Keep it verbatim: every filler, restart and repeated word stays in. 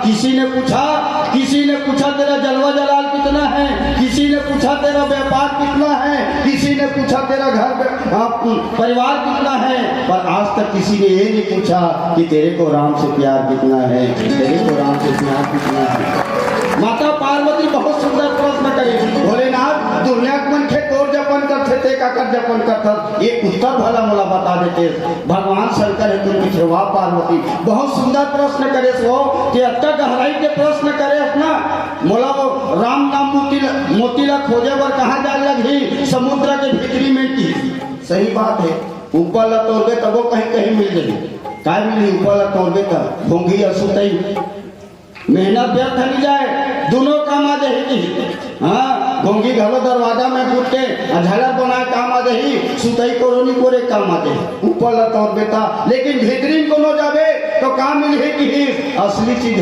किसी ने पूछा, किसी ने पूछा, "तेरा जलवा जलाल कितना है?" किसी ने पूछा, "तेरा व्यापार कितना है?" किसी ने पूछा, "तेरा घर, आ, परिवार कितना है?" पर आज तक किसी ने ये नहीं पूछा कि तेरे को राम से प्यार कितना है, तेरे को राम से प्यार कितना है। माता पार्वती बहुत सुंदर प्रश्न करे, "भोलेनाथ, दुनिया के मनखे तोर जपन करथे, ते काकर जपन करथस? ये उत्तर भला मोला बता देते।" भगवान शंकर हे, तुम पूछे, "वाह पार्वती, बहुत सुंदर प्रश्न करे हो कि अतका गहराई के प्रश्न करे ना।" मोला वो राम नाम मोती ल-, मोती ला खोजे बर कहाँ जाए लगही? समुद्र के भीतरी में की। सही बात है, ऊपर ला तोड़बे तबो कहीं कहीं मिल जाही। काय मिली ऊपर ला तोड़बे तब? घोंघी अउ सुतई। मेहनत व्यर्थ नहीं जाए, दोनों काम आ जाही की। हाँ, घोंघी घलो दरवाजा में घुस के अ झालर बनाए काम आ जाही, सुतई कोरोनी कोरे काम आ जाही। ऊपर ला तोड़बे तब, लेकिन भीतरी में कोनो जाबे तो काम मिलही की? असली चीज